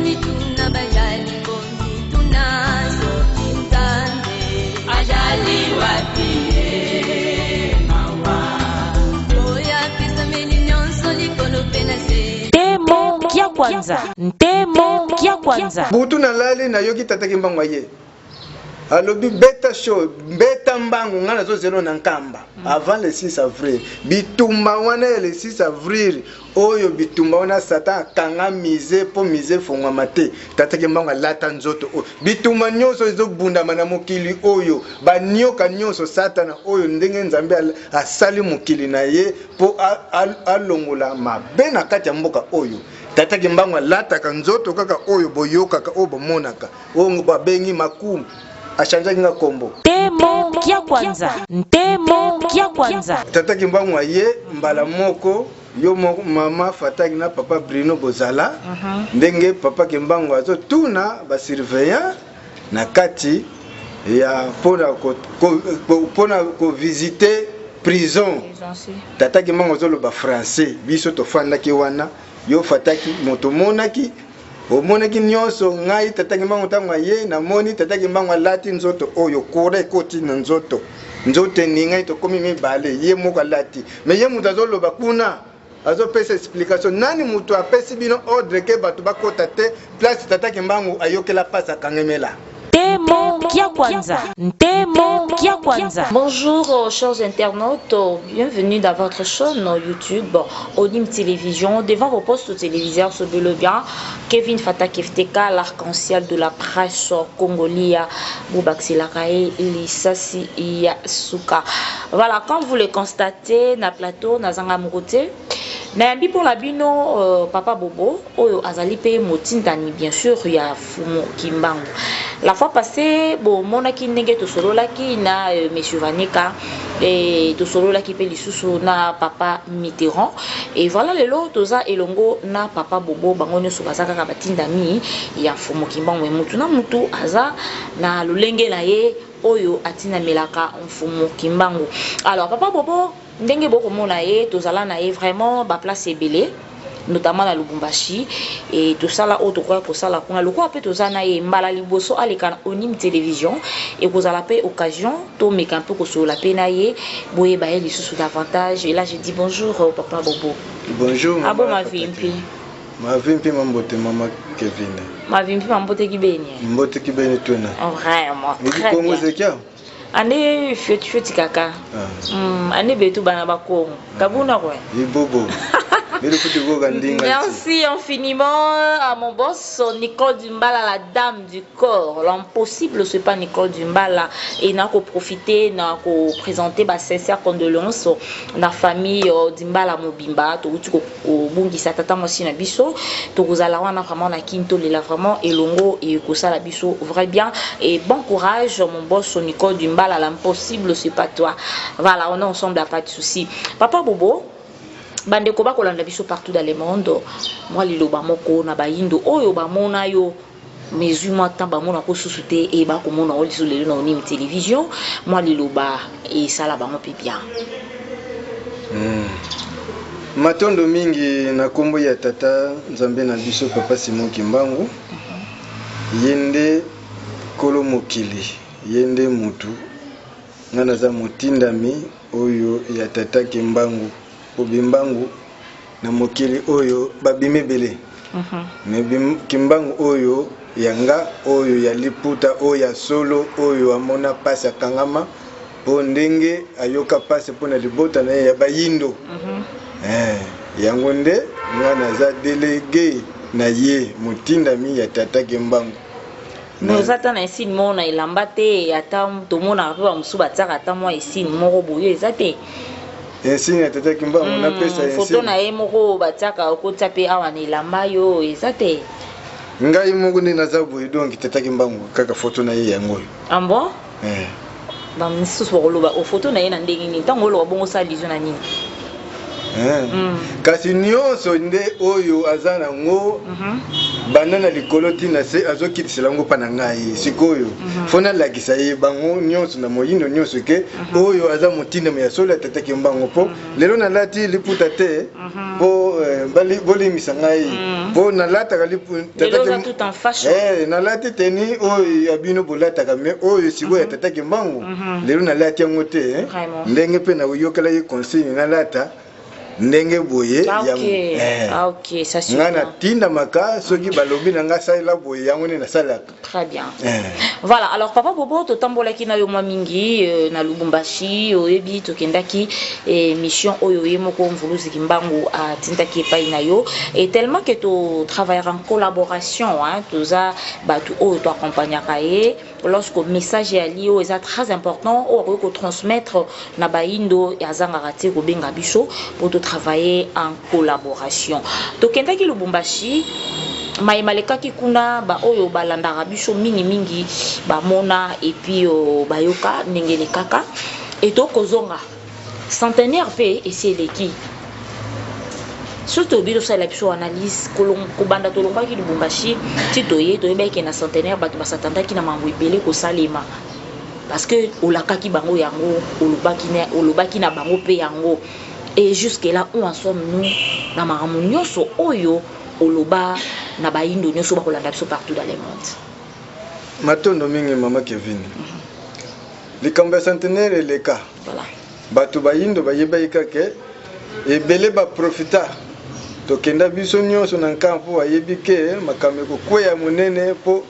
Mituna bayali komituna soki Nzambe azali wapi ye mawa oyo apesameli nyonso likolo mpe na se. Ntemo kia kwanza, ntemo kia kwanza. Butu nalali nayoki tata Kimbangu aye alobi beta show beta mbangu nga nazozela na Nkamba avant le 6 avril bitumba wana ya le 6 avril oyo bitumba wana Satan akanga musée mpo musée efongwama te. Tata Kimbangu alata nzoto oyo bitumba nyonso ezobundama na mokili oyo banioka nyonso Satana oyo ndenge Nzambe asali mokili na ye mpo alongola mabe na kati ya mboka oyo. Tata Kimbangu alataka nzoto kaka oyo boyokaka oyo bomonaka oyo babengi makumu achangeaki nga kombo. Ntemo kia kwanza, ntemo kia kwanza. Tata Kimbangu aye mbala moko yo moko mama Fataki na papa Bruno bozala ndenge papa Kimbangu azotuna ba surveillant na kati ya mpona ko visiter prison. Tata Kimbangu azoloba français, biso tofandaki wana, yo Fataki moto omonaki omonaki nyonso. Ngai tata Kimbangu ntango aye namoni tata Kimbangu alati nzoto oyo courant ekoti na nzoto, nzoto eningani, tokomi mibale, ye moko alati mais ye moto azoloba kuna azopesa explication. Nani moto apesi bino ordre ke bato bakota te place tata Kimbangu ayokela mpasi akangemela? Ntemo kia kwanza, ntemo kia kwanza. Bonjour chers internautes, bienvenue dans votre chaîne YouTube Onim Télévision. Devant vos postes téléviseurs se le bien Kevin Fataki FTK, l'arc-en-ciel de la presse congolaise, Boubaxilakae, Lisasi Yasuka. Voilà, comme vous le constatez, na plateau, nazanga moko te. Nayambi pour la bino papa Bobo oyo azali pe motindani bien sûr ya Fumu Kimbangu. La fois passée bomonaki ndenge tosololaki na monsieur Vanika et tosololaki pe lisusu na papa Mitterrand et voilà lelo toza elongo na papa Bobo. Bango nyonso baza kaka batindami ya Fumu Kimbangu, me mutu na mutu aza na lolenge na ye oyo atinamelaka Mfumu Kimbangu. Alors papa Bobo, ndenge bokomona ye, tozala na ye vraiment baplace ebele, notamment na Lubumbashi, e tosala oyo tokoka kosala kuna. Lokola mpe toza na ye mbala liboso aleka na Onim Télévision, ekozala mpe occasion tomeka mpe kosolola mpe na ye, boyeba ye lisusu davantage. Et là je dis bonjour papa Bobo. Bonjour. Abo mavimpi? Mavimpi mambote mama Kevin. Mavimpi mambote kibeni. Mbote kibeni twena. Vraiment très Kongo bien. Zekia. Ande fioti fioti kaka. Ande betu bana bakongo kabuna kwa. Ibobo. Lelo kuti koka ndinga. Merci infiniment à mon boss Nicole Dumbala, la dame du corps. L'impossible, c'est pas Nicole Dumbala. Et n'a ko profiter, n'a ko présenter ba sincère condoléances na famille Dumbala Mobimba, to ko kobungisa tata mwasi na biso. Tokozala wana vraiment na kintolela vraiment elongo et kosala biso vrai bien. Et bon courage mon boss Nicole Dumbala, l'impossible c'est pas toi. Voilà, on est ensemble, pas de souci. Papa Bobo, bandeko bakolanda biso partout dans le monde, mwa liloba moko na bayindo oyo bamona yo mezwi mwa temps bamona ko susu te e bakomona o liso lelo na Onim Télévision, mwa liloba esala bango mpe bien. Matondo mingi na nkombo ya tata Nzambe na biso papa Simon Kimbangu. Ye nde nkolo mokili, ye nde mutu. Nga naza motindami oyo ya tata Kimbangu, po bimbangu na mokili oyo babimi ebele, me Kimbangu oyo ya nga, oyo ya liputa, oyo ya solo, oyo amona mpasi akangama mpo ndenge ayoka mpasi mpo na libota na ye ya bayindo. Yango nde nga naza délégué na ye, motindami ya tata Kimbangu. Mais oza ata na insigne moko na elamba te? Ata tomonaka mpe bamosusu batiaka ata mwa insigne moko boye, eza te? Insigne ya tata Kimbangu napesa? Foto na ye moko batiaka, okotia mpe awa na elamba yo, eza te? Ngai moko nde naza boye, donc tata Kimbangu kaka foto na ye yango oyo. Ah bon? Eh. Bamisusu bakoloba ofoto na ye na ndenge nini? Ntango oloba bongo, osala allusion na nini? Kasi nyonso nde oyo aza nango, banda na likolo ntina se azokitisela yango mpa na ngai. Sikoyo fo nalakisa ye bango nyonso na moyindo nyonso ke oyo aza motindami ya solo ya Tata Kimbangu. Mpo lelo nalati liputa te, mpo bolimbisa ngai, mpo nalataka Lelo oza tout en fashion. Nalati tenue oyo ya bino bolataka, mais oyo sikoyo ya Tata Kimbangu, lelo nalati yango te, eh. Ndenge mpe nayokela ye consigne, nalata ndenge boye. Ah, ok, ça c'est Ngai natindamaka, soki balobi na ngai salela boye, yango nde nasalaka. Très bien. Voilà, alors Papa Bobo, totambolaki na yo mwa mingi na Lubumbashi, oyebi tokendaki mission oyo ye moko Mvuluzi Kimbangu atindaki epai na yo, et tellement que to travailler en collaboration, hein, toza bato oyo to accompagnaka ye lorsque message ya li oyo eza très important, oyo akoki kotransmettre na bayindo, azangaka te kobenga biso po totravailler en collaboration. Tokendaki Lubumbashi, mayema lekaki kuna, baoyo balandaka biso mingimingi bamona et puis bayoka ndenge elekaka. E tokozonga centenaire mpe esi eleki. Soki toyebi, tosalela biso analyse kobanda tolongwaki Lubumbashi ti toye, toyebaki na centenaire bato basatandaki na mambo ebele kosalema, parce que olakaki bango yango, olobaki na bango mpe yango. Et jusque là, où en sommes-nous na makambo nyonso oyo oloba na bayindo nyonso bakolanda biso partout dans le monde? Matondo mingi, mama Kevin. Likambo ya centenaire eleka, bato bayindo bayebaki kake ebele baprofita. Tokenda biso nyonso na nkampo, bayebi ke makambo ekokweya monene, mpo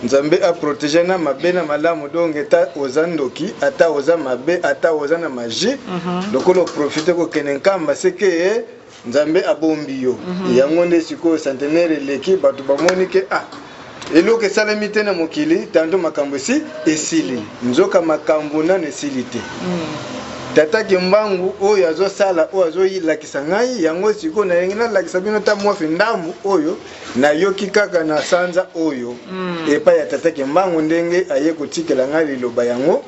Nzambe aprotéger na mabe na malamu. Donc ata oza ndoki, ata oza mabe, ata oza na magie, lokola oprofite kokende Nkamba, seke Nzambe abombi yo. Yango nde sikoyo centenaire eleki, bato bamoni ke ah, eloko esalemi te na mokili, tantôt makambo esi esili, nzoka makambo nano esili te. Tata Kimbangu oyo azosala, oyo azolakisa ngai yango sikoyo, nalingi nalakisa bino ta mwafi ndambu oyo nayoki kaka na sanza oyo epai ya Tata Kimbangu, ndenge aye kotikela ngai liloba yango.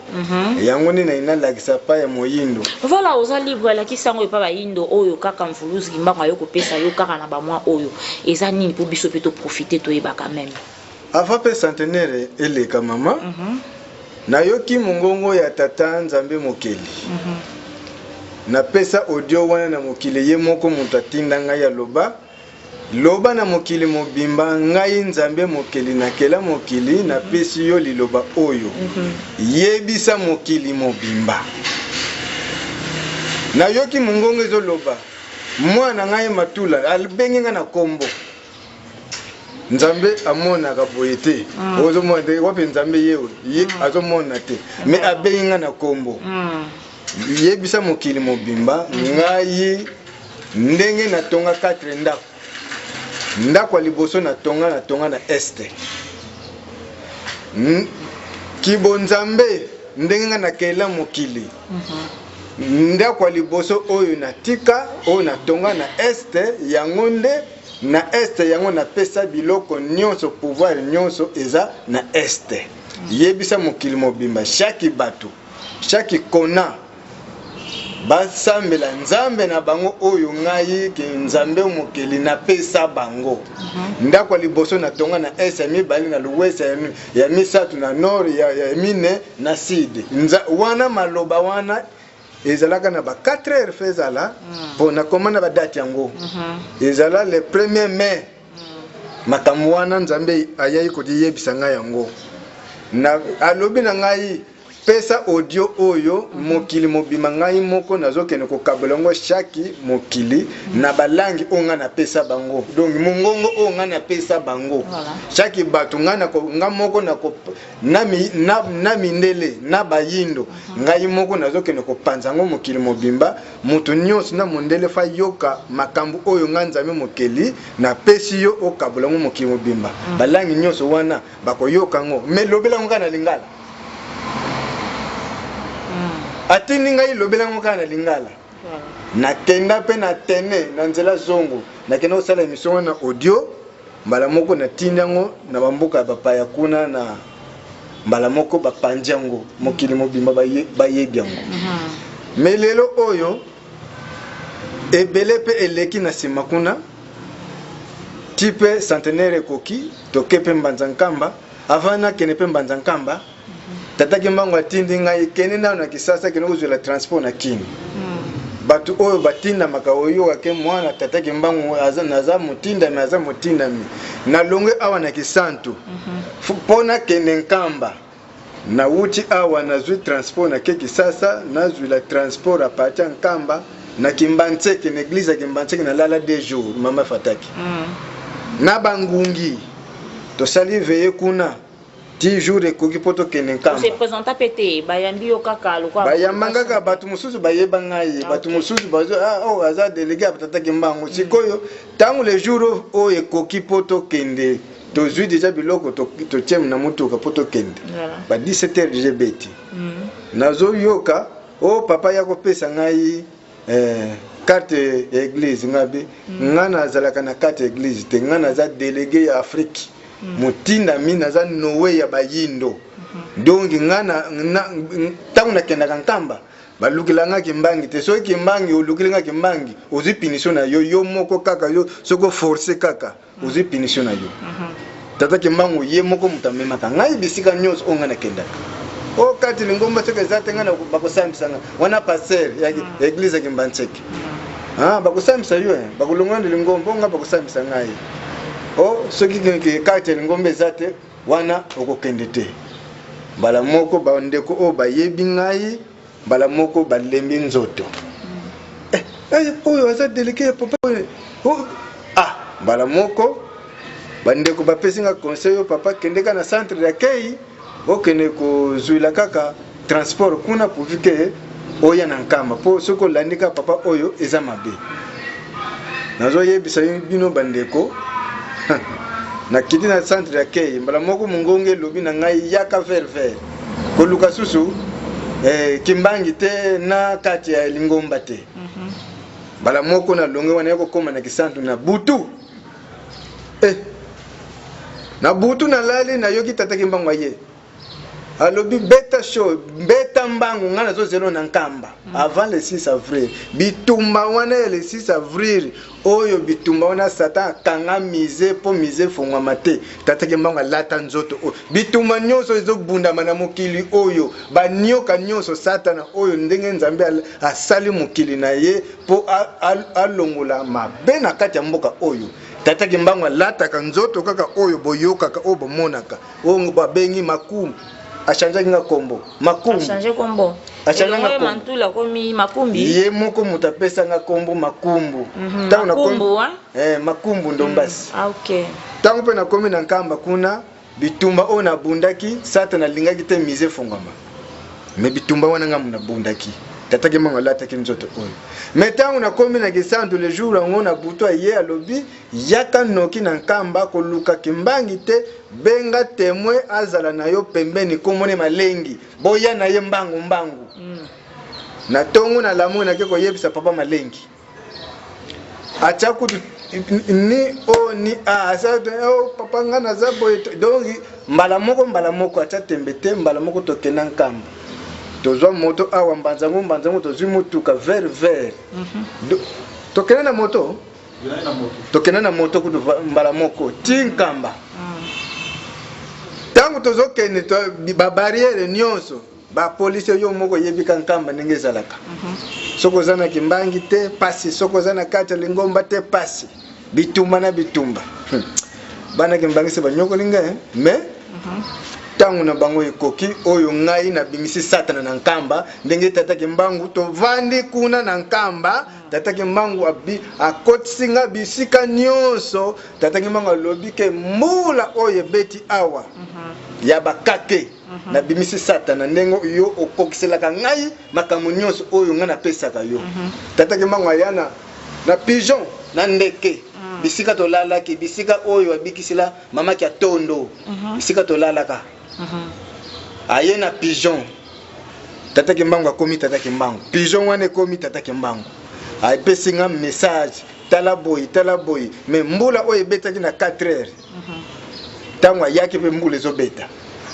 Yango nde nalingi nalakisa epai ya moyindo. Voilà, oza libre, alakisi yango epai bayindo oyo kaka Mvuluzi Kimbangu aye kopesa yo kaka na bamwa oyo eza nini, mpo biso mpe toprofite, toyebaka même. Avant mpe centenaire eleka, mama, nayoki mongongo ya Tata Nzambe Mokeli. Napesa audio wana na mokili. Ye moko moto atinda ngai, aloba: "Loba na mokili mobimba, ngai Nzambe Mokeli nakela mokili, napesi yo liloba oyo, yebisa mokili mobimba." Nayoki mongongo ezoloba: "Mwana ngai Matula." Abengi ngai na kombo. Nzambe amonaka boye te, ozomona te wapi Nzambe ye oyo ye azomona te, mais abengi ngai na kombo: "Yebisa mokili mobimba ngai ndenge natonga 4 ndako. Ndako ya liboso natonga, natonga na est. Kibonzambe ndenge ngai nakela mokili, ndako ya liboso oyo natika, oyo natonga na est, yango nde na est, yango napesa biloko nyonso, pouvoir nyonso eza na est. Yebisa mokili mobimba, chaque bato, chaque kona basambela Nzambe na bango oyo ngai ke Nzambe Mokeli napesa bango. Ndako ya liboso natonga na est, ya mibale na l'ouest, ya misato na nord, ya mine na sud." Wana maloba wana ezalaka na ba 4 heures fe ezala, mpo nakoma na badate yango, ezala le 1er mai. Makambo wana Nzambe ayai koyebisa ngai yango na, alobi na ngai: "Pesa audio oyo mokili mobima. Ngai moko nazokende kokabola yango chaque mokili na balangi oyo ngai napesa bango, donc mongongo oyo ngai napesa bango." Chaque bato, ngai nga moko na mindele na bayindo, ngai moko nazokende kopanza yango mokili mobimba. Moto nyonso na mondele fa yoka makambo oyo ngai Nzambe Mokeli napesi yo, okabola yango mokili mobimba. Balangi nyonso wana bakoyoka yango, mais lobela yango kaka na lingala." Atindi ngai lobela yango kaka na lingala. Nakenda mpe na tene na nzela zongo, nakenda kosala émission wana audio. Mbala moko natindi yango na bamboka ya bapaya kuna, na mbala moko bapandi yango mokili mobimba, bayebi yango. Mais lelo oyo Ebele mpe eleki na nsima kuna ti mpe centenaire ekoki, toke mpe Mbanza Nkamba. Avant nakende mpe Mbanza Nkamba, Tata Kimbangu atindi ngai kende nano na Kisasa, kende kozwela transport na Kin. Bato oyo batindamaka, oyoka ke mwana Tata Kimbangu aza, naza motindami, aza motindami. Nalongwe awa na Kisantu mpo nakende Nkamba. Nawuti awa nazwi transport nake Kisasa, nazwila transport a partir ya Nkamba na Kimbanseke, na eglise ya Kimbanseke nalala 2 jours. Mama Fataki na bangungi tosali veye kuna ti jour ekoki mpo tokende Nkamba. Se présenta pe te, bayambi yo kaka lokola Bayamba kaka, bato mosusu bayeba ngai, bato mosusu bazo ah, oh, aza délégué ya Tata Kimbangu. Sikoyo ntango le jour oyo ekoki mpo tokende, tozwi deja biloko, totie na motuka mpo tokende. Ba 17 heures deja ebeti. Nazoyoka o papa ya kopesa ngai carte ya église. Ngabi nga nazalaka na carte ya église te, nga naza délégué ya Afrique, motindami, naza nowe ya bayindo. Donc nga ntango nakendaka Nkamba, balukela nga Kimbangi te. Soki Kimbangi, olukeli nga Kimbangi, ozwi punition na yo, yo moko kaka yo. Soki oforce kaka, ozwi punition na yo. Tata Kimbangu ye moko moto amemaka ngai bisika nyonso oyo ngai nakendaka. O kati lingomba soki eza te, ngai bakosambisa nga wana. Pasteur ya église ya Kimbanseke, ah, bakosambisa yo, bakolongola na lingomba o ngai, bakosambisa ngai. O soki kati ya lingomba eza te, wana okokende te. Mbala moko bandeko oyo bayebi ngai, mbala moko balembi nzoto. Oyo aza délégué ya papa oyo. Ah, mbala moko bandeko bapesi nga conseil: oyo papa, kende kaka na centre d'accueil, okende kozwila kaka transport kuna pourvu ke oya na Nkamba, mpo soki olandi kaka papa oyo eza mabe. Nazoyebisa bino bandeko, nakiti na centre d'accueil, mbala moko mongongo elobi na ngai: yaka vers vers koluka susu Kimbangi te na kati ya lingomba te. Mbala moko nalonge wana ya kokóma na Kisantu na butu. Na butu nalali, nayoki Tata Kimbangu aye, alobi: beta show, beta mbangu, ngai nazozela na Nkamba avant le 6 avril. Bitumba wana ya le 6 avril oyo, bitumba wana Satan akanga musée mpo musée efongwama te. Tata Kimbangu alata nzoto oyo, bitumba nyonso ezobundama na mokili oyo, banioka nyonso Satana oyo, ndenge Nzambe asali mokili na ye mpo alongola mabe na kati ya mboka oyo. Tata Kimbangu alataka nzoto kaka oyo boyokaka, oyo bomonaka, oyo babengi Makumbu. Achangeaki nga kombo Makumbu. Achange kombo? Achange nga kombo. Mantula komi Makumbi? Ye moko moto apesanga kombo Makumbu. Ntango Makumbu? Makumbu Ndombasi. Ah, ok. Ntango mpe nakomi na Nkamba kuna, bitumba oyo nabundaki, Satana alingaki te musée efongwama, mais bitumba wana ngambo nabundaki, Tata Kimbangu alataki nzoto oyo. Mais ntango nakomi na Kisantu, le jour yango na butu, aye alobi: yaka noki na Nkamba, koluka Kimbangi te, benga témoin azala na yo pembeni, komone Malengi, boya na ye mbangu mbangu. Na ntongo nalamuki, nake koyebisa papa Malengi, atya kutu ni o ni a asa: o papa, nga naza boye. Donc mbala moko, mbala moko atya tembe te, mbala moko tokenda Nkamba, tozwa moto awa Mbanzango, Mbanzango tozwi motuka vers vers tokende na moto, tokende na moto kutu mbala moko ti Nkamba. Ntango tozokende, babarrière nyonso, bapolisi, yo moko oyebika Nkamba ndenge ezalaka. Soki oza na Kimbangi te, pasi. Soki oza na kati ya lingomba te, pasi, bitumba na bitumba. Bana Kimbangi se banyokoli ngai, mais ntango na bango ekoki oyo ngai nabimisi Satana na Nkamba. Ndenge Tata Kimbangu tovandi kuna na Nkamba, Tata Kimbangu akotisi nga bisika nyonso. Tata Kimbangu alobi ke mbula oyo ebeti awa ya bakake, nabimisi Satana ndenge yo okokiselaka ngai makambo nyonso oyo ngai napesaka yo. Tata Kimbangu aya na pigeon, na ndeke, bisika tolalaki, bisika oyo abikisila mamaki ya tondo, bisika tolalaka, aye na pigeon. Tata Kimbangu akomi Tata Kimbangu, pigeon wana ekomi Tata Kimbangu, apesi nga message: tala boye, tala boye. Mais mbula oyo ebetaki na 4 heures, ntango ayaki mpe mbula ezobeta,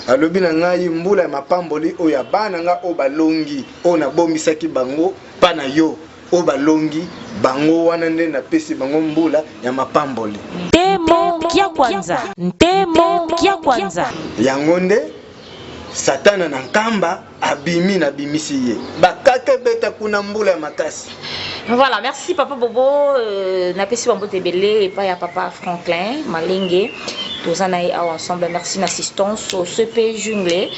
alobi na ngai: mbula ya mapamboli oyo ya bana nga oyo balongi, oyo nabomisaki bango mpa na yo. Oyo balongi bango wana nde napesi bango mbula ya mapamboli. Ntemo kia kwanza, ntemo kia kwanza. Yango nde Satana na Nkamba abimi nabimisi ye bakake ebeta kuna mbula ya makasi. Voilà, merci papa Bobo. Napesi bambote ebele epai ya papa Franklin Malenge. Toza na ye awa ensemble. Merci na assistance au CP Jungle.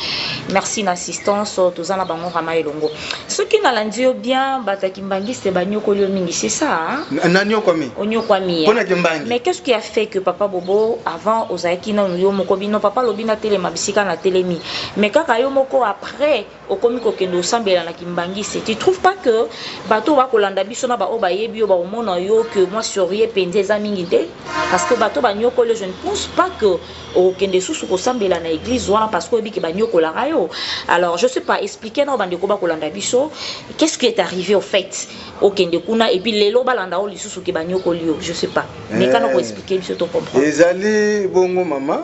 Merci na assistance toza na bango rama elongo. Soki nalandi yo bien, bato ya kimbangiste banyokoli yo mingi, c'est ça hein? Nanyokwami. Onyokwami. Mpona Kimbangi. Mais qu'est-ce qui a fait que papa Bobo avant ozalaki nanu yo moko bino papa alobi natelema bisika natelemi, mais kaka yo moko après okomi kokende osambela na kimbangiste? Tu trouves pas que bato oyo bakolanda biso na baoyo bayebi yo bakomona yo que mwa sorie mpenza eza mingi te? Parce que bato banyokoli yo, je ne pense pas que okokende susu kosambela na église wana parce que oyebi ke banyokolaka yo. Alors je sais pas, expliquer na bandeko bakolanda biso qu'est-ce qui est arrivé au fait okende kuna et puis lelo balanda oyo lisusu ke banyokoli yo. Je sais pas, mais kana koexpliquer biso to comprendre. Ezali bongo, mama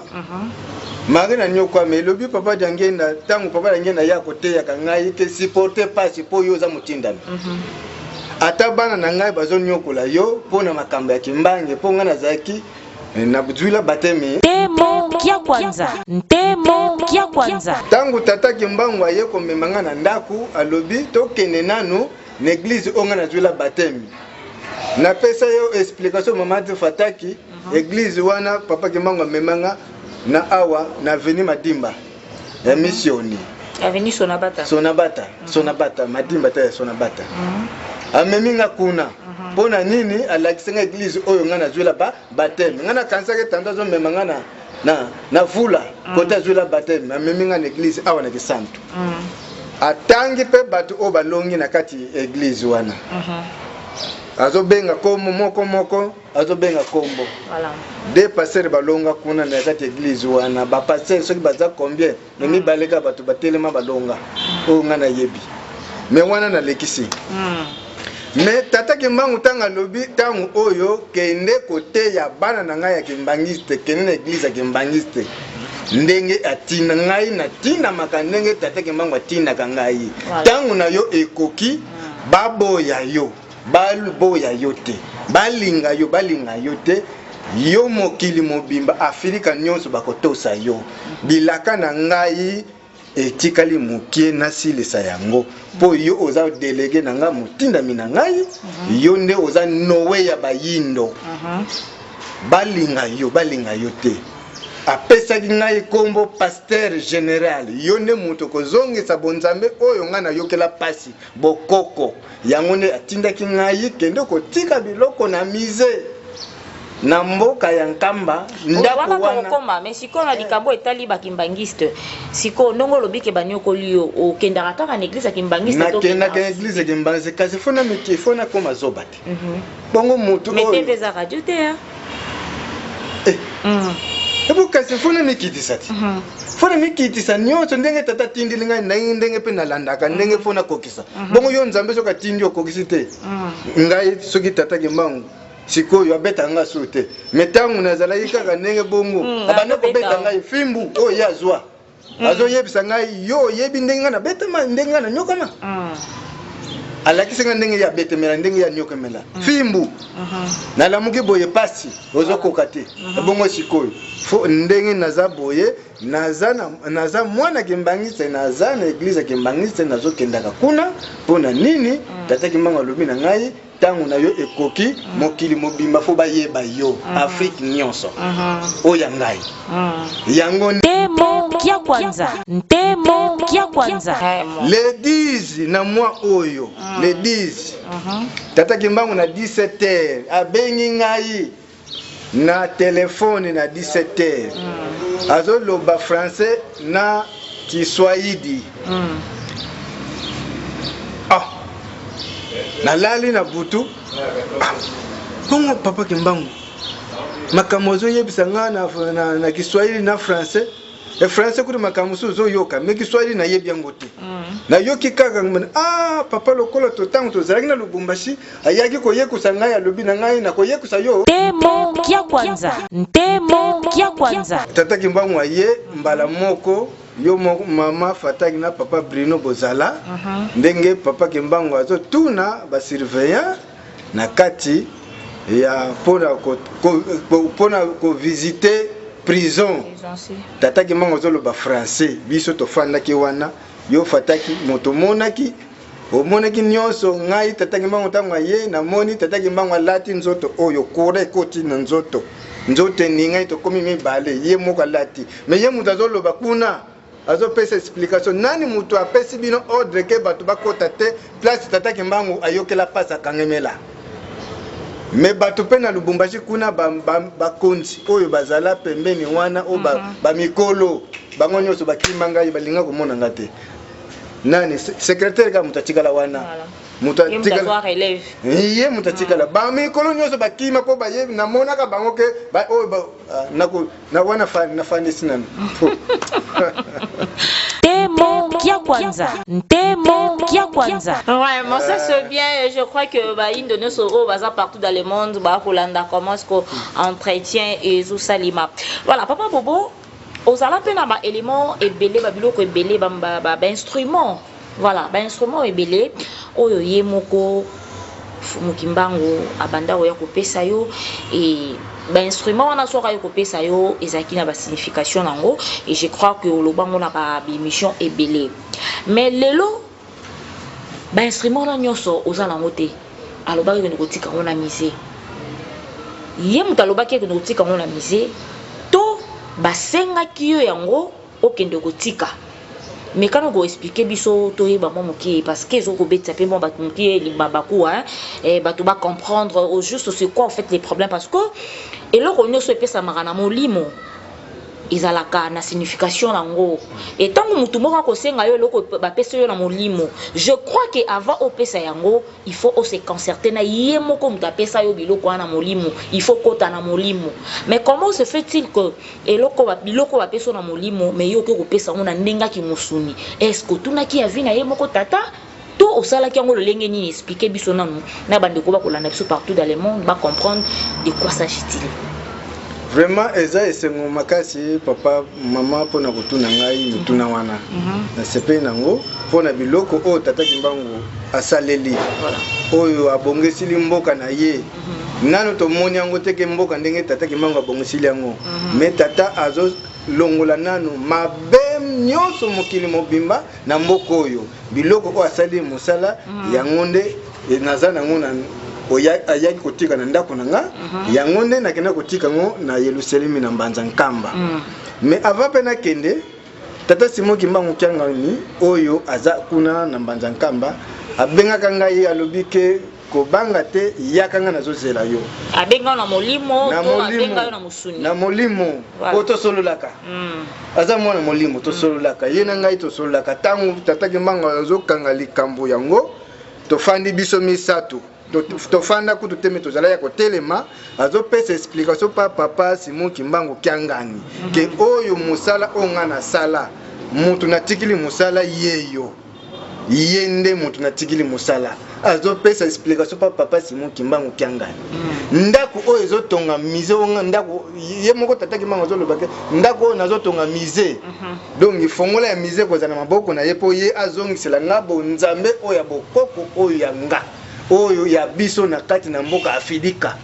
Marie. Nanyokwami, elobi papa Diangenda. Ntango papa Diangenda ye akoteyaka ngai ke supporte pasi mpo yo oza motindami, ata bana na ngai bazonyokola yo mpo na makambo ya Kimbange, mpo ngai nazalaki nazwila baptême. Ntemo kia kwanza, ntemo kia kwanza. Ntango tata Kimbangu aye komema ngai na ndako, alobi tokende nanu na église oyo ngai nazwila baptême. Napesa yo explication, mama Fataki. Église wana papa Kimbangu amema nga na awa na avenue Madimba ya Missioni. Avenue Sonabata. Sonabata, Sonabata, Madimba ta ya Sonabata. Amemi nga kuna mpo na nini? Alakisi nga église oyo nga nazwela ba baptême. Nga nakanisaki tando azomema nga na vula kote azwela baptême. Amemi nga na église awa na Kisantu. Atangi mpe bato oyo balongi na kati église wana. Azobenga kombo moko moko, azobenga kombo. Deux pasteurs balonga kuna na kati église wana. Bapasteur soki baza combien, me mibale kaka bato batelema balonga oyo ngai nayebi. Me wana nalekisi. Me tata Kimbangu ntango alobi ntango oyo kende koteya bana na ngai ya kimbangiste, kende na église ya kimbangiste ndenge atinda ngai, natindamaka ndenge tata Kimbangu atindaka ngai. Ntango na yo ekoki, baboya yo, baboya yo te, balinga yo, balinga yo te, yo mokili mobimba, Afrika nyonso bakotosa yo. Bilaka na ngai etikali mokie nasilisa yango, mpo yo oza délégué na ngai, motindami na ngai. Yo nde oza Noé ya bayindo. Balinga yo, balinga yo te. Apesaki ngai nkombo pasteur général. Yo nde moto kozongisa bonzambe oyo ngai nayokela pasi bokoko. Yango nde atindaki ngai kende kotika biloko na musée na mboka ya Nkamba, ndako wana. Wana tokokoma. Mais sikoyo na likambo etali bakimbangiste, sikoyo ndenge olobi ke banyokoli yo, okendaka kaka na église ya kimbangiste to Nakendaka na église ya kimbangiste, kasi fo na miki fo nakoma zoba te. Bongo motu Mais oyo TV eza radio te, hein? Eh. Ebo kasi fo na mikitisa te, fo na mikitisa nyonso ndenge tata atindeli ngai, ndenge ndenge mpe nalandaka ndenge fo nakokisa. Bongo yo Nzambe soki atindi okokisi te. Ngai soki tata Kimbangu sikoyo abeta nga su te, me ntango nazalaki kaka ndenge bongo, abanda akobeta. Kobeta ngai fimbu oyo ye azwa, azoyebisa ngai: yo oyebi ndenge ngai nabetama, ndenge ngai nanyokama. Alakisi ngai ndenge ye abetemela, ndenge ye anyokamela fimbu. Nalamuki boye, pasi ozokoka te. Ebongo sikoyo fo ndenge naza boye, naza mwana kimbangiste, naza na église ya kimbangiste, nazokendaka kuna mpo na nini? Tata Kimbangu alobi na ngai: ntango na yo ekoki, mokili mobimba fo bayeba yo, Afrique nyonso oyo ya ngai. Yango Ntemo kia kwanza, ntemo kia kwanza. Le 10 na mois oyo, le 10, tata Kimbangu na 17 heures abengi ngai na telefone. Na 17 heures azoloba français na kiswahili. Ah, nalali na butu. Ah, bongo papa Kimbangu makambo azoyebisa nga na kiswahili na français. E français kutu makambo mosusu ozoyoka, me kiswahili nayebi yango te. Nayoki kaka ngomana: ah, papa lokola to ntango tozalaki na Lubumbashi ayaki koyekusa ngai, alobi na ngai nakoyekusa yo. Ntemo kia kwanza, ntemo kia kwanza. Tata Kimbangu aye mbala moko. Yo mama Fataki na papa Bruno bozala ndenge papa Kimbangu azotuna basurveillant na kati ya mpona kovisite prison. Tata Kimbangu azoloba français, biso tofandaki wana. Yo Fataki, moto omonaki, omonaki nyonso. Ngai, tata Kimbangu ntango aye, namoni tata Kimbangu alati nzoto oyo kura ekoti na nzoto, nzoto eningani, tokomi mibale, ye moko alati. Mais ye moto azoloba kuna, azopesa explication: nani moto apesi bino ordre ke bato bakota te place tata Kimbangu ayokela mpasi, akangemela? Mais bato mpe na Lubumbashi kuna, bakonzi oyo bazala pembeni wana, oyo bamikolo, bango nyonso bakima ngai, balinga komona nga te. Nani, secrétaire kaka moto atikala wana. Moto atikala, ye moto atikala. Bamikolo nyonso bakima mpo bayebi namonaka bango ke oyo na wana nafandisi nanu. Ntemo kia kwanza, ntemo kia kwanza. Vraiment, ça c'est bien. Je crois que ba indo nyonso oyo baza partout dans le monde bakolanda comment est-ce que entretien ezosalema. Voilà, papa Bobo, ozala mpe na baélément ebele, babiloko ebele, bainstrument, voilà, bainstrument ebele oyo ye moko Fumu Kimbangu abanda koya kopesa yo. E bainstrument wana, soki aye kopesa yo, ezalaki na basignification nango, et je crois que olobango na baémission ebele. Mais lelo bainstrument wana nyonso oza nango te. Alobaki ekende kotika yango na musée. Ye moto alobaki ekende kotika yango na musée, to basengaki yo yango okende kotika? Mais kana koexpliquer biso, toyeba mwa moke, parce que ezokobetisa mpe mwa bato moke mabaku, bato bacomprendre au juste c'est quoi en fait les problèmes, parce que eloko nyonso epesamaka na molimo ezalaka na signification nango. E ntango motu moko akosenga yo eloko bapesi yo na molimo, je crois que avant opesa yango, il faut ose concerter na ye moko moto apesa yo biloko wana na molimo. Il faut kota na molimo. Mais comment se fait-il que eloko, biloko bapesi yo na molimo, mais yo okoki kopesa yango na ndenge aki mosuni? Est ce que otunaki avis na ye moko tata, to osalaki yango lolenge nini? Explique biso nanu na bandeko bakolanda biso partout dans le monde, bacomprendre de quoi s'agit-il. Vraiment, eza esengo makasi, papa, mama, mpona kotuna ngai mituna wana. Nasepeli nango mpona biloko oyo tata Kimbangu asaleli, oyo abongisili mboka na ye. Nano tomoni yango te ke mboka ndenge tata Kimbangu abongisili yango. Mais tata azolongola nanu mabe nyonso mokili mobimba na mboka oyo. Biloko oyo asali mosala yango nde naza nango na ayaki kotika na ndako na nga. Yango nde nakenda kotika yango na Yerusalemi, na Mbanza Nkamba. Mais avant mpe nakende, tata Simon Kimbangu Kiangani oyo aza kuna na Mbanza Nkamba abengaka ngai, alobi ke kobanga te, yaka, ngai nazozela yo. Abenga na molimo to abenga yo na mosuni? Na molimo. Po tosololaka. Aza mwana molimo, tosololaka, ye na ngai tosololaka. Ntango tata Kimbangu azokanga likambo yango, tofandi biso misato, tofanda kutu te, mais tozala ya kotelema. Azopesa explication pa papa Simon Kimbangu Kiangani ke oyo mosala oyo ngai nasala, motu natikili mosala yeyo, ye nde motu natikili mosala. Azopesa explication pa papa Simon Kimbangu Kiangani. Ndako oyo ezotonga musée oyo, ndako ye moko tata Kimbangu azoloba ke ndako oyo nazotonga musée, donc fongola ya musée kozala na maboko na ye, mpo ye azongisela nga bonzambe oyo ya bokoko, oyo ya nga, oyo ya biso na kati na mboka Afilika.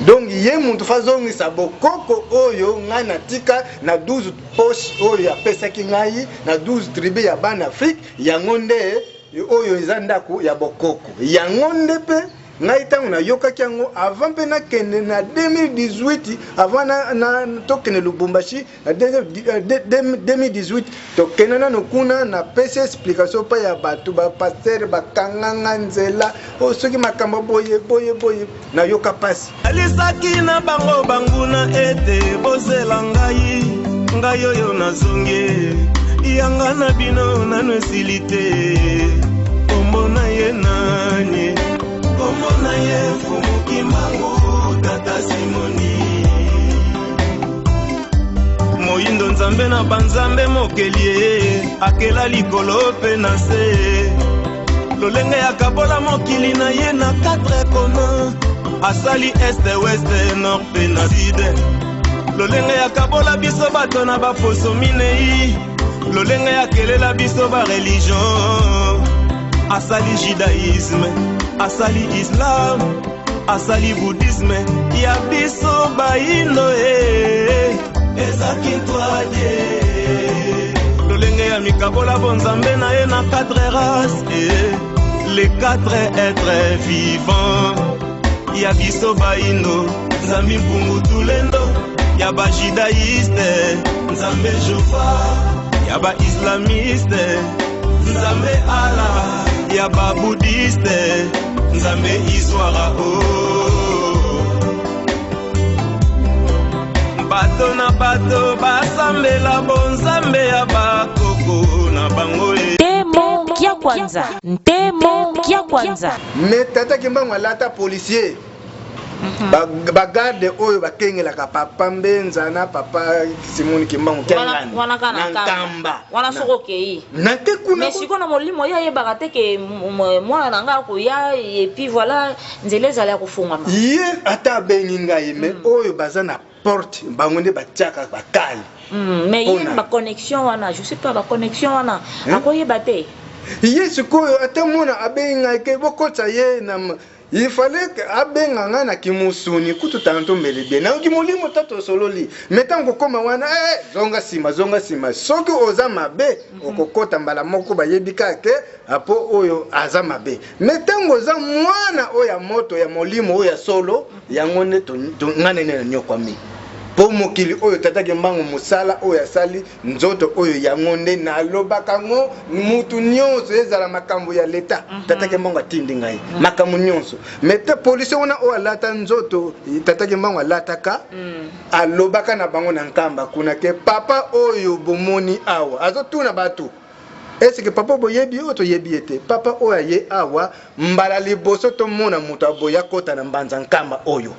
Donc ye mutu fa azongisa bokoko oyo ngai natika na 12 poche oyo apesaki ngai na 12 tribu ya bana Afrique. Yango nde oyo eza ndako ya bokoko. Yango nde mpe ngai ntango nayokaki yango, avant mpe nakende na 2018, avant na tokende Lubumbashi na 2018, tokende nano kuna, napesi explication mpa ya bato, bapasteur bakanganga nzela oyo soki makambo boye boye boye, nayoka mpasi. Alisaki na bango banguna ete bozela ngai, ngai oyo nazongi, yanga na bino nano esili te. Kombo na ye nani? Kombo na ye Mfumu Kimbangu, tata Simoni Moyindo, nzambe na banzambe, mokeli ye akela likolo mpe na se. Lolenge ya kabola mokili na ye na 4 coins, asali est, ouest, nord mpe na sud. Lolenge ya kabola biso bato na baposo minei. Lolenge akelela biso ba religion, asali judaïsme, asali islam, asali bouddhisme, ya biso bayindo e eza kintwadie. Lolenge ya mikabola bonzambe na ye na 4 races e les 4 êtres vivants, ya biso bayindo Nzambi mpungu tulendo, ya ba judaïste Nzambe Jova, ya ba islamiste Nzambe Allah, ya ba bouddhiste Nzambe Iswara. Oh, bato na bato basambela bonzambe ya bakoko na bango e. Ntemo kia kwanza, ntemo kia kwanza. Mais tata Kimbangu alata policier, bagarde oyo bakengelaka papa Mbenza na papa Simoni Kimbangu Kiangani wana kaka na na Nkamba. Nkamba wana, soki okei na te kuna. Mais sikoyo na molimo ye ayebaka te ke mwana na ngai akoya, et puis voilà, nzela ezala ya kofungwama. Ye ata abengi ngai, mais oyo baza na porte, bango nde batiaka bakali. Mais ye Mpona. Baconnexion wana, je sais pas, baconnexion wana Hein? akoyeba te. Ye sikoyo ata mona abengi ngai ke bokotisa ye na il fallait que abenga ngai na kimusuni kutu tanto mbele bien, nayoki molimo ta tosololi, mais ntango kokóma wana, zonga nsima, zonga nsima. Soki oza mabe, okokɔta mbala moko, bayebi kaka ke apo oyo aza mabe. Mais ntango oza mwana oyo ya moto ya molimo oyo ya solo, yango nde ngai nene nanyokwami mpo mokili oyo tataki mbango mosala oyo asali nzoto oyo, yango nde nalobaka ngo mutu nyonso ezala makambo ya leta. Tataki mbango atindi ngai makambo nyonso, mais te policier wana oyo alata nzoto tataki mbango alataka, alobaka na bango na Nkamba kuna ke papa oyo bomoni awa azotuna bato: "Est-ce papa boyebi oyo?" Toyebi ye te. Papa oyo aye awa mbala liboso, tomona moto aboye akɔta na mbanza Nkamba oyo.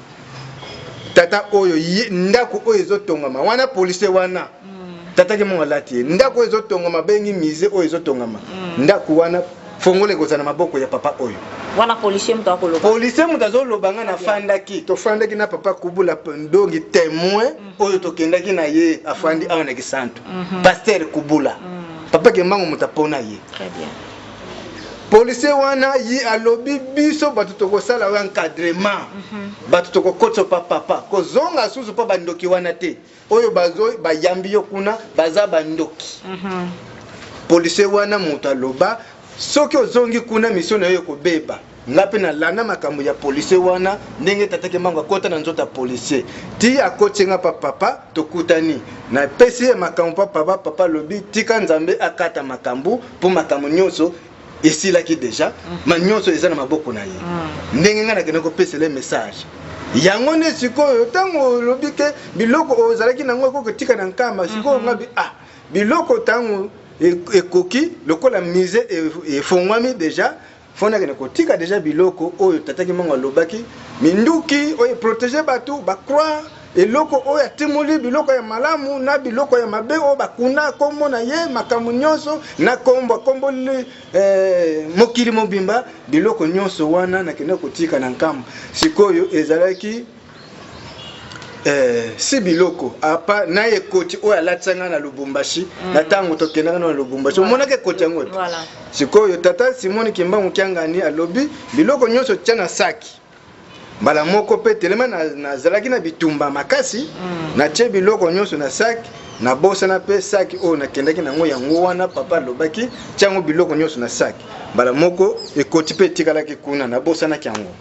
Tata oyo ye, ndako oyo ezotongama wana, policier wana, tataki mongo alati ye, ndako oyo ezotongama, bengi musée oyo ezotongama, ndako wana fongola ekozala na maboko ya papa oyo. Wana policier moto akoloba? Policier moto azoloba. Nga nafandaki, tofandaki na papa Kubula Ndongi, témoin oyo tokendaki na ye, afandi awa na Kisantu, pasteur Kubula. Papa Kimbangu moto apona ye. Très bien. Policier wana ye alobi: "Biso bato tokosala oyo encadrement, bato tokokotisa pa papa, kozonga susu mpo bandoki wana te oyo bazo bayambi yo kuna baza bandoki." Policier wana moto aloba: "Soki ozongi kuna, mission na yo ekobeba." Nga mpe nalanda makambo ya policier wana, ndenge tataki mbango akɔta na nzoto ya policier ti akoti nga pa papa. Tokutani, napesi ye makambo pa papa. Papa alobi: "Tika Nzambe akata makambo, mpo makambo nyonso esilaki déjà, ma nyonso eza na maboko na ye." Ndenge ngai nakende kopesela ye message yango nde sikoyo, ntango olobi ke biloko ozalaki nango ekoki kotika na Nkamba, sikoyo nga bi ah biloko ntango ekoki lokola musée efongwami déjà, fo nakende kotika déjà biloko oyo tataki mango alobaki: minduki oyo eprotege bato, bacroix, eloko oyo atimoli, biloko ya malamu na biloko ya mabe oyo bakunda nkombo na ye, makambo nyonso na nkombo akomboli mokili mobimba. Biloko nyonso wana nakende kotika na Nkamba. Sikoyo ezalaki si biloko apa na ekoti oyo alatisa ngai na Lubumbashi, na ntango tokendaka na Lubumbashi, omonaki ekoti yango te. Sikoyo tata Simoni Kimbangu Kiangani alobi: "Biloko nyonso tia na saki." Mbala moko mpe telema nazalaki na bitumba makasi, natie biloko nyonso na saki, nabosana mpe saki oyo nakendaki nango. Yango wana papa alobaki: "Tiango biloko nyonso na saki." Mbala moko ekoti mpe etikalaki kuna, nabosanaki yango.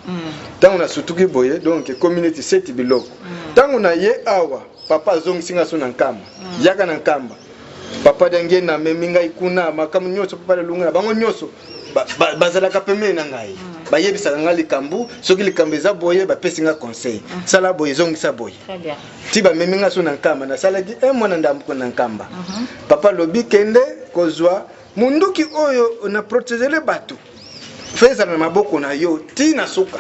Ntango nasutuki boye, donc ekomi neti seti biloko. Ntango na ye awa, papa azongisi nga so na Nkamba. Yaka na Nkamba, papa dange namemi ngai kuna, makambo nyonso papa lelunga na bango nyonso bazalaka pembeni na ngai, bayebisaka ngai likambo. Soki likambo eza boye, bapesi nga conseil: sala boye, ezongisa boye. Très bien. Ti bamemi nga so na Nkamba, nasalaki un mwana ndambo na Nkamba. Papa alobi: "Kende kozwa munduki oyo na protegele bato, fe ezala na maboko na yo ti na suka.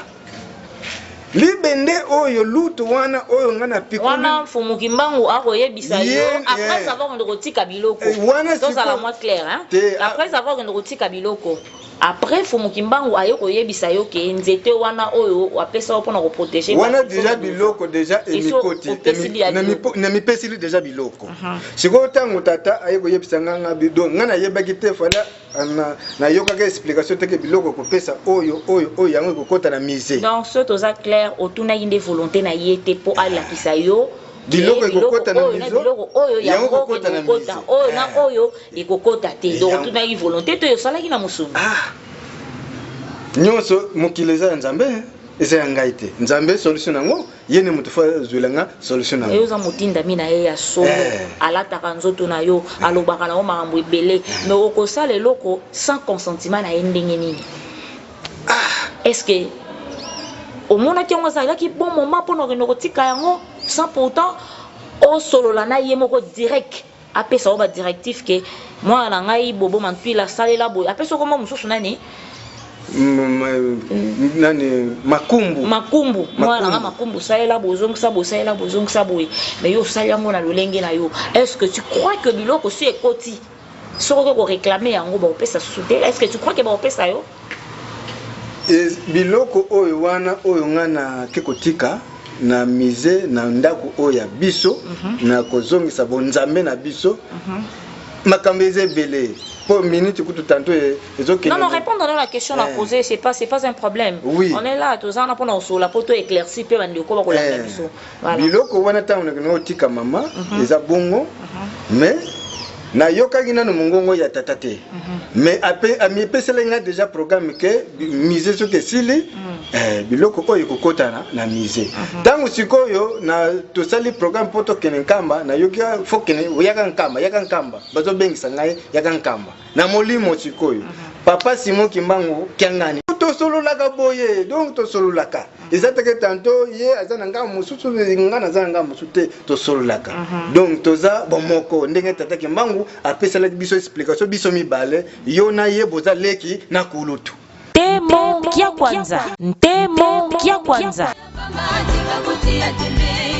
Libende oyo lutu wana oyo ngai na pikoli." Wana Mfumu Kimbangu akoyebisa yo après Ye. avoir kende kotika biloko. Eh, wana Tozala sikoyo- mwa clair, hein? Te, Après avoir kende kotika biloko. Après, Fumu Kimbangu aye koyebisa yo ke nzete wana oyo apesa yo mpona koprotéger wana bato, deja biloko deja Eso emikoti. Opesili ya biloko. Namipesili deja biloko. Sikoyo ntango tata aye koyebisa nga, nga donc nga nayebaki te, fala nayokaki explication te ke biloko ekopesa oyo oyo oyo, yango ekokota na musée. Donc so toza clair, otunaki nde volonté na ye te mpo alakisa yo ke Biloko ekokota na oyo na musée, biloko oyo yango yango ekokota na ekokota musée. oyo na Eh. oyo ekokota te. Donc Yango. otunaki volonté te, osalaki na mosuni. Ah, nyonso mokili eza ya Nzambe, eza ya ngai te. Nzambe solution nango, ye nde moto fo azwela nga solution Yo nango. oza motindami na ye ya solo. Eh. Alataka nzoto na yo, alobaka na yo makambo ebele, mais okosala eloko sans consentiment na ye ndenge nini? Est ce que omonaki yango azalaki bon moment mpona okende kotika yango sans pourtant osolola na ye moko direct, apesa yo badirective ke mwana na ngai Bobo Mantwila asalela boye, apesa okoma mosusu nani? Nani, Makumbu. Makumbu, mwana na nga. Makumbu. Makumbu, salela boye, ozongisa boye, salela boye, ozongisa boye, mais yo osali yango na lolenge na yo. Est ce que tu crois que biloko si ekoti, soki okoki koréclamer yango, bakopesa susu te? Est ce que tu crois ke bakopesa yo? Biloko oyo wana oyo nga nake kotika na musée na ndako oyo ya biso, na kozongisa bonzambe na biso, makambo eza ebele mpo minute kutu tanto ezokende. Non, non, répondre à la question à Eh. poser, c'est pas un problème. Oui. On est là, toza na pona osola po to éclaircir pe bandeko ba kolanda biso. Voilà. Biloko wana, ntango nakende kotika mama, eza bongo, mais nayokaki nano mongongo ya tata te, mais amipeselaki nga déjà programme ke musée soki esili, biloko oyo ekokota na musée. Ntango sikoyo na tosali programme mpo tokende Nkamba, nayoki fo kende, yaka Nkamba, yaka Nkamba, bazobengisa ngai yaka Nkamba na molimo. Sikoyo papa Simon Kimbangu Kiangani, tosololaka boye, donc tosololaka, eza teke tanto ye aza na ngambo mosusu, nga naza na ngambo mosusu te, tosololaka. Donc toza bomoko ndenge tata Kimbangu apesalaki biso explication, biso mibale, yo na ye, boza leki na kulutu. Ntemo kia kwanza, ntemo kia kwanza. Mama, tika kutia tembe.